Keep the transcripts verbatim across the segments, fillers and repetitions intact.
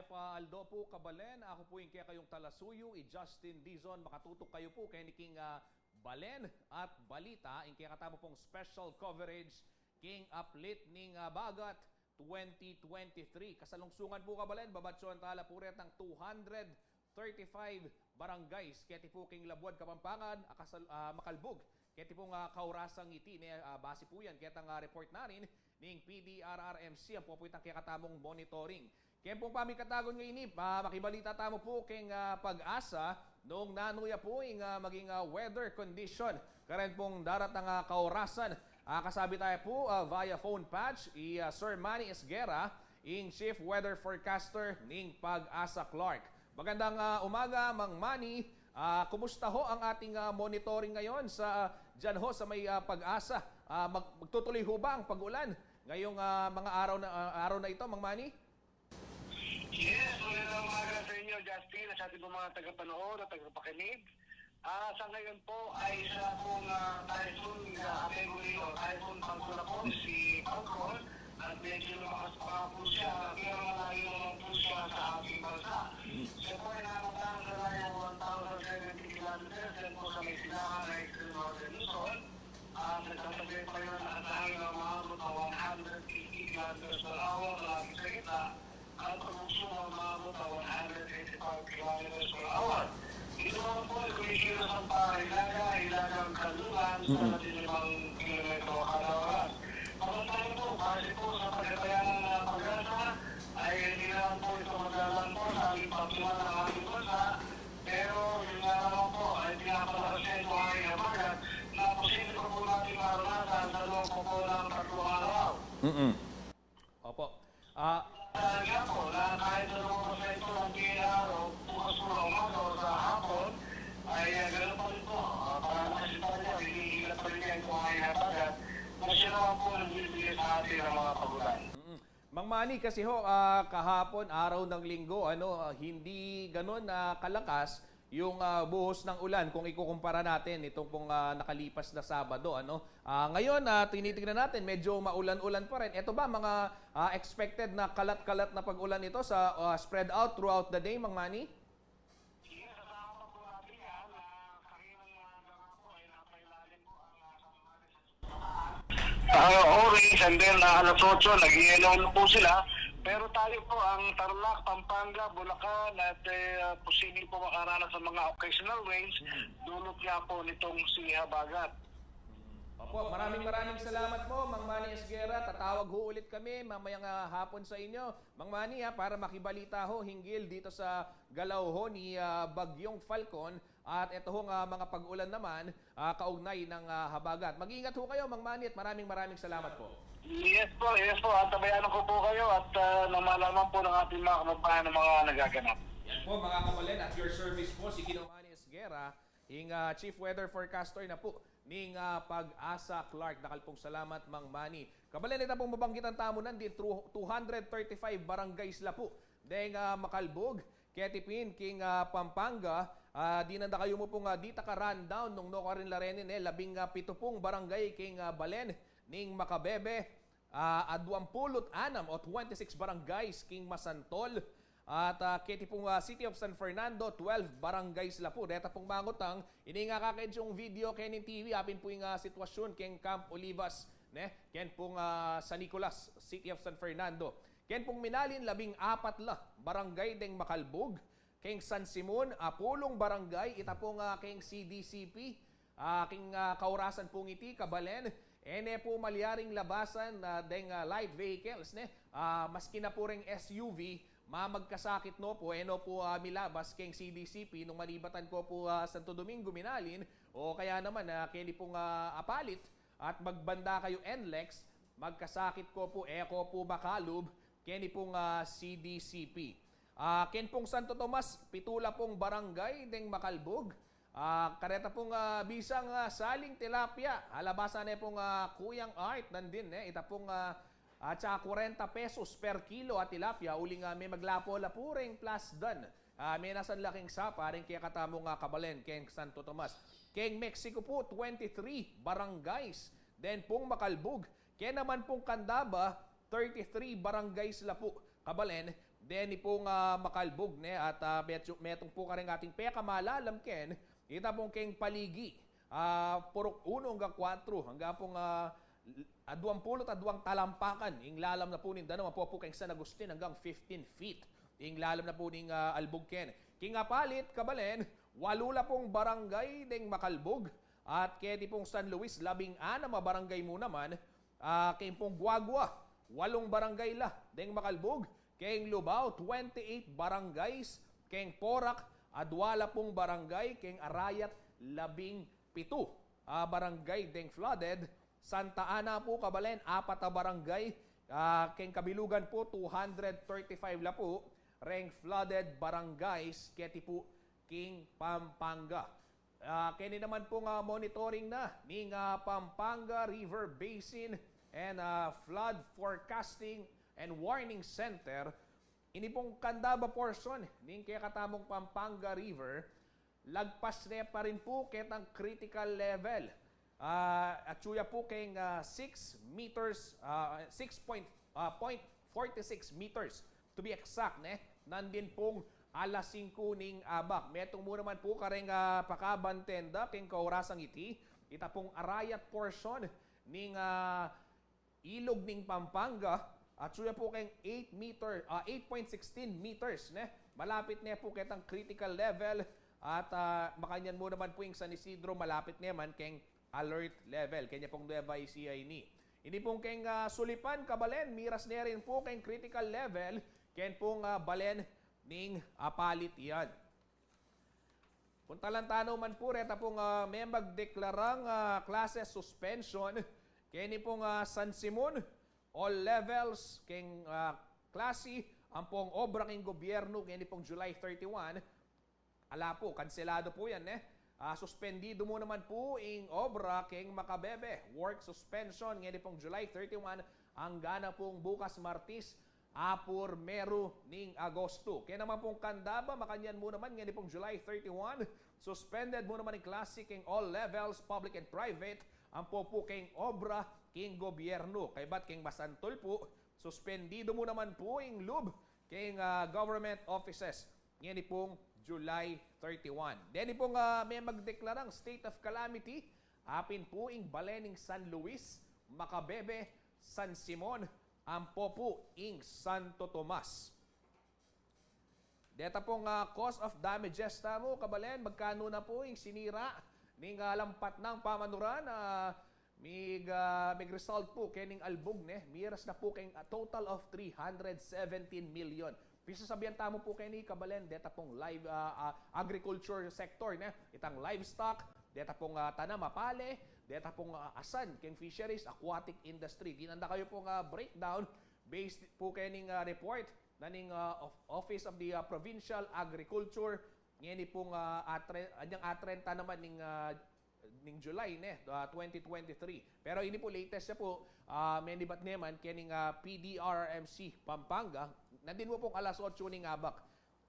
Paaldo pu, kabalen, aku pu ing kekayung talasuyu, i Justin Dizon. Makatutuk kayu pu keni king, ah, Balen at Balita, ing kekatamu pung special coverage king aplit ning, ah, Habagat twenty twenty-three. Kasalungsungan pu, kabalen, babatsyuan tala pu retang two hundred thirty-five barangays keti pu king Labuad, Kapampangan, a kasal-, ah, makalbug keti pung, ah, kaurasang iti, ne, ah, base pu yan ketang, ah, report na rin ning P D R R M C, ampo pu itang kekatamung monitoring. Ken pung pamikatagun ngeni, ah, makibalita tamu pu keng, ah, PAGASA nung nanu ya pu ing, ah, maging, ah, weather condition karin pung daratang, ah, kaurasan. Ah, kasabi taya pu, ah, via phone patch, i, ah, Sir Manny Esguerra, ing Chief Weather Forecaster ning PAGASA Clark. Magandang, ah, umaga, Mang Manny. Ah, kumusta ho ang ating, ah, monitoring ngayon sa, ah, dyan ho sa may, ah, PAGASA? Ah, mag-, magtutuloy ho ba ang pag-ulan ngayong, ah, mga araw na, ah, araw na ito, Mang Manny? Yes, magandang umaga sa inyo, Justin, at sa ating mga tagapanood at tagapakinig. Ah, sa ngayon po ay isa pong, ah, typhoon, ah, category o typhoon Pangkula po si Pangkol, at medyo lumakas pa po siya, pero malayo naman po siya sa ating bansa. Siya po ay nakatang sa layo one thousand seventy kilometers, yan po sa may Silangan na Extreme Northern Luzon. At nagtatagay pa yun at hangin na umabot ng one hundred fifty kilometers per hour malapit sa gitna. At pag-uksyon na umabot ng one hundred eighty-five kilometers per hour. Ito naman po ay kumikilos ang panghilaga, hilagang kanluran sa labing limang kilometro kada oras. Pamantayan po, base po sa pagkataya ng, ah, PAGASA, ay hindi naman po ito maglalampas sa ating patulan ng ating bansa. Pero yun nga naman po, ay pinapalakas niya itong hangin habagat na posible pa po natin maranasan sa loob pa po ng tatlong araw. Mm-mm. Opo. Ah, Talaga po na kahit na lumabas na ito ng P R o bukas po ng umaga o sa hapon, ay, ah, ganun pa rin po. Ah, parang kasi pa rin po, hinihila pa rin niya itong hangin habagat na siya naman po nagbibigay sa atin ng mga pag-ulan. Mm-mm. Mang Manny, kasi ho, ah, kahapon, araw ng Linggo, ano, ah, hindi ganun, ah, kalakas yung, ah, buhos ng ulan kung ikukumpara natin itong pong, ah, nakalipas na Sabado, ano. Ah, ngayon, ah, tinitignan natin, medyo maulan-ulan pa rin. Ito ba mga, ah, expected na kalat-kalat na pag-ulan ito sa, ah, spread out throughout the day, Mang Manny? Sige, sasama pa po natin yan, ah, kaninang umaga nga po ay napailalim po ang, ah, Sambales at Ah, orange, and then, ah, alas otso, nag-yellow na po sila. Pero tayo po, ang Tarlac, Pampanga, Bulacan, at, eh, ah, posible po makaranas ng mga occasional rains, dulot nga po nitong si Habagat. Opo, maraming maraming salamat po, Mang Manny Esguerra. Tatawag ho ulit kami mamayang, ah, hapon sa inyo, Mang Manny, ha, para makibalita ho hinggil dito sa galaw ho ni, ah, Bagyong Falcon. At eto hong, ah, mga pag-ulan naman, ah, kaugnay ng, ah, habagat. Mag-ingat ho kayo, Mang Manny, at maraming, maraming salamat po. Yes po, yes po. Antabayanan ko po kayo at, ah, nang malaman po ng ating mga kababayan ang mga nagaganap. Yan po, mga kabalen, at your service po, si Ginong Manny Esguerra, ing, ah, Chief Weather Forecaster na po ning, ah, PAGASA Clark. Dakal pong salamat, Mang Manny. Kabalen, ita pong mabanggitan tamu nandin, two hundred thirty-five barangays la po deng, ah, makalbug keti pin king, ah, Pampanga. Ah, dinan da kayu mu pung, ah, ditak a rundown nung nukarin la reni, ne, labing, ah, pitu pung barangay king, ah, balen ning makabebe, ah, aduang pulu't anam o twenty-six barangays king masantol. At, ah, keti pung, ah, City of San Fernando, twelve barangays la pu. Deta pung mangutang, ini nga kakedyung video kening T V, apin pu ing, ah, sitwasyun keng Camp Olivas, ne? Ken pung, ah, San Nicolas, City of San Fernando. Ken pung Minalin, labing apat la barangay deng makalbug. Keng San Simon, apulung barangay, ita pung, ah, keng C D C P. Ah, king, ah, kaurasan pung iti, kabalen, e ne pu malyaring labasan, ah, deng, ah, light vehicles, ne? Ah, maski na pu reng S U V, mamagkasakit no pu, e no pu, ah, milabas keng C D C P nung manibatan ko pu, ah, Santo Domingo, Minalin, o kaya naman, ah, keni pung, ah, Apalit, at magbanda kayu NLEX, magkasakit ko pu, e ko pu makalub keni pung, ah, C D C P. Ah, ken pung Santo Tomas, pitu la pung barangay deng makalbug. Ah, kareta pung, ah, bisang, ah, saling tilapia, alabasan ne pung, ah, Kuyang Art, nandin, eh, ita pung, ah, atsa kwarenta pesos per kilo a tilapia, uling, ah, me maglapo la pu reng plasdan. Ah, menasan la keng sapa reng kekatamung, ah, kabalen keng Santo Tomas. Keng Mexico pu, twenty-three barangays den pung makalbug. Ken naman pung Candaba, thirty-three barangays la pu, kabalen, deni pung, ah, makalbug, ne? At, ah, metung, metung pu karing ating pekamalalam, ken, ita pung keng Paligi, ah, purok uno anggang kwatro, anggang pung, ah, aduang pulu't aduang talampakan ing lalam na pu ning danum, ampo pu keng San Agustin anggang fifteen feet ing lalam na pu ning, ah, albug, ken. King Apalit, kabalen, walu la pung barangay deng makalbug, at keti pung San Luis, labing-anam a barangay mu naman, ah, keng pung Guagua, walung barangay la deng makalbug, keng Lubao, twenty-eight barangays, keng Porac, adua la pung barangay, keng Arayat, labing pitu, ah, barangay deng flooded, Santa Ana pu, kabalen, apat a barangay, ah, keng kabilugan pu, two hundred thirty-five la pu reng flooded barangays, keti pu king Pampanga. Ah, keni naman pung, ah, monitoring na ning, ah, Pampanga River Basin and, ah, Flood Forecasting and Warning Center. Ini pung Candaba portion ning kekatamung Pampanga River, lagpas ne pa rin pu ketang critical level. Ah, atsu ya pu keng, ah, six meters, ah, six point, ah, point forty-six meters, to be exact, ne? Nandin pung alas singko ning abak. Metung mu naman pu kareng, ah, pakaban tenda keng kaorasang iti, ita pung Arayat portion ning, ah, ilug ning Pampanga, atsu ya pu keng eight meter, ah, eight point sixteen meters, ne? Malapit ne pu ketang critical level, at, ah, makanyan mu naman pu ing San Isidro, malapit ne man keng alert level. Kenya pung Nueva Ecija ini. Ini pung keng, ah, Sulipan, kabalen, miras ne rin pu keng critical level, ken pung, ah, balen ning Apalit yan. Puntalan tanu man pu reta pung, ah, memagdeklarang, ah, klase suspension keni pung, ah, San Simon, all levels keng, ah, klase, ampong obra keng gobyernu keni pung July thirty-one. Ala pu, kanseladu pu yan, ne? Ah, suspendidu mu naman pu ing obra keng makabebe, work suspension, ngeni pung July thirty-one, angga na pung bukas Martis, apur meru ning Agosto. Kaya naman pung Candaba, makanyan mu naman, ngeni pung July thirty-one, suspended mu naman ing klase keng all levels, public and private, ampo pu keng obra keng gobyernu. Kaybat keng masantul pu, suspendidu mu naman pu ing lub keng, ah, government offices. Ngeni pung July thirty-one. Deni pung, ah, memagdeklarang state of calamity, apin pu ing balen ning San Luis, Macabebe, San Simon, ampo pu ing Santo Tomas. Deta pung, ah, cause of damages tamu, kabalen, magkanu na pu ing sinira ning, ah, lampat nang pamanuran, ah, Mig, ah, mig-result pu kening albug, ne, miras na pu keng a total of three hundred seventeen million. Pisasabian tamu pu keni, kabalen, deta pung live, ah, ah, agriculture sector, ne, itang livestock, deta pung, ah, tanam a pale, deta pung, ah, asan keng fisheries, aquatic industry. Dinan da kayu pung, ah, breakdown based pu kening, ah, report na ning, ah, of-, Office of the, ah, Provincial Agriculture. Ngeni pung, ah, atre-, anyang atrenta naman ning, ah, ning July, ne, ah, twenty twenty-three. Pero ini pu latest ya pu, ah, menibat ne man kening, ah, P D R M C Pampanga, nandin mu pung alas otso ning abak.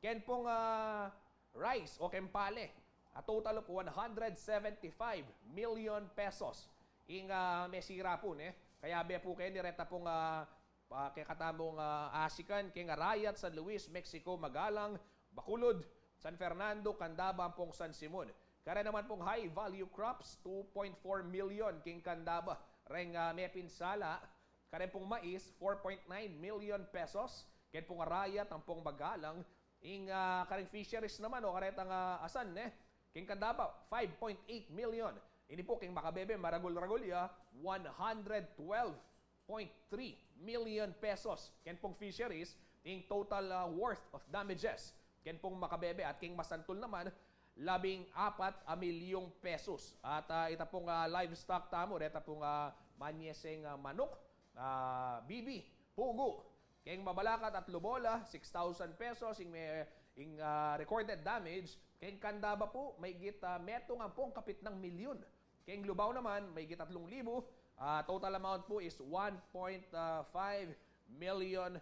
Ken pung, ah, rice o keng pale, a total of one hundred seventy-five million pesos ing, ah, mesira pu, ne. Kayabe pu keni reta pung, ah, pa, kekatamung, ah, asikan keng Arayat, San Luis, Mexico, Magalang, Bacolod, San Fernando, Candaba, ampong San Simon. Karen naman pung high value crops, two point four million keng Candaba reng, ah, mepinsala. Karen pung mais, four point nine million pesos. Ken pung Arayat, ampong Magalang, ing, ah, karen fisheries naman o karetang, ah, asan, ne, keng Candaba, five point eight million. Ini pu keng Macabebe, maragul-ragul ya, one hundred twelve point three million pesos. Ken pung fisheries, ing total, ah, worth of damages ken pung Macabebe at keng masantul naman, labing apat a milyong pesos. At, ah, ita pung, ah, livestock tamu, reta pung, ah, manyeseng, ah, manuk, ah, bibi, pugu, keng mabalakat at lubola, six thousand pesos ing me-, ing, ah, recorded damage. Keng Candaba pu, maygit, ah, metung ampong kapitnang milyon. Keng Lubao naman, maygit tatlung libu, ah, total amount pu is one point five million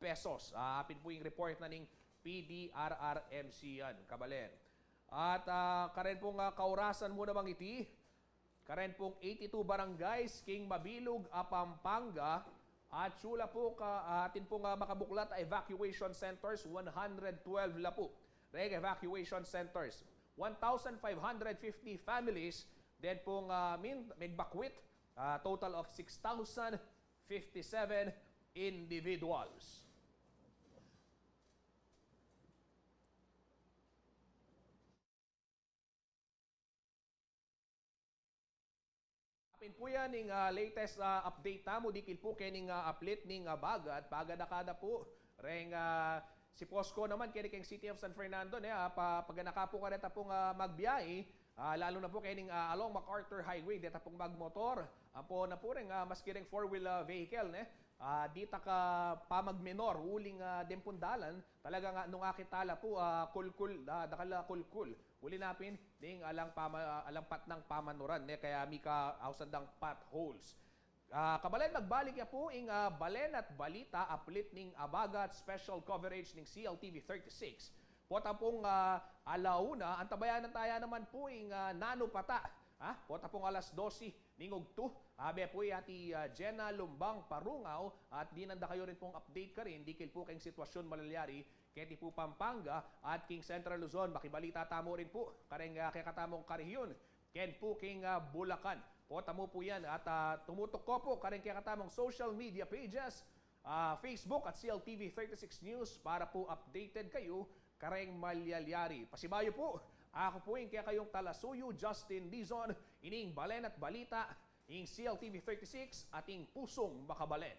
pesos. Ah, apin pu ing report na ning P D R R M C yan, kabalen. At, ah, karen pung, ah, kaurasan mu namang iti, karen pung eighty-two barangays king mabilug a Pampanga, At sula pu ka, atin pung, ah, makabuklat a evacuation centers, one hundred twelve la pu. Reng evacuation centers, one thousand five hundred fifty families, then pung, ah, min-, megbakwit, ah, total of six thousand fifty-seven individuals. Apin pu yan ing, ah, latest, ah, update tamu dikil pu kening, ah, aplit ning, ah, baga at paganaka da pu. Reng, ah, si Posco naman keni keng City of San Fernando, ne, ah, pa-, paganaka pu kareta pung, ah, magbiyahe, ah, lalu na pu kening, ah, along MacArthur Highway, deta pung magmotor, ampo na pu reng, ah, maski reng four-wheel, ah, vehicle, ne, ah, dita ka pamagmenor, uling, ah, deng pung dalan, talaga nga nung akit ta la pu, ah, kulkul, ah, dakal a kulkul. Uli na pin, ning alang pama-, alang patnang pamanuran, ne, kaya mika ausan dang potholes. Ah, kabalen, magbalik ya pu ing, ah, balen at balita, aplit ning Abagat Special Coverage ning C L T V thirty-six. Pota pung, ah, ala una, antabayanan taya naman pu ing, ah, nanu pa ta. Ha? Pota pung alas dose ning ugtu, abe pu i Ate, ah, Jenna Lumbang Parungaw, at dinan da kayu rin pung update karin dikil pu keng sitwasyun malalyari keti pu Pampanga at king Central Luzon. Makibalita tamu rin pu kareng, ah, kekatamung karehiyun, ken pu king, ah, Bulacan. Pota mu pu yan at, ah, tumutuko pu kareng kekatamung social media pages, ah, Facebook at C L T V thirty-six News para pu updated kayu kareng malyalyari. Pasibayu pu, aku pu ing kekayung talasuyu, Justin Dizon, ining balen at balita, ing C L T V thirty-six, ating pusung makabalen.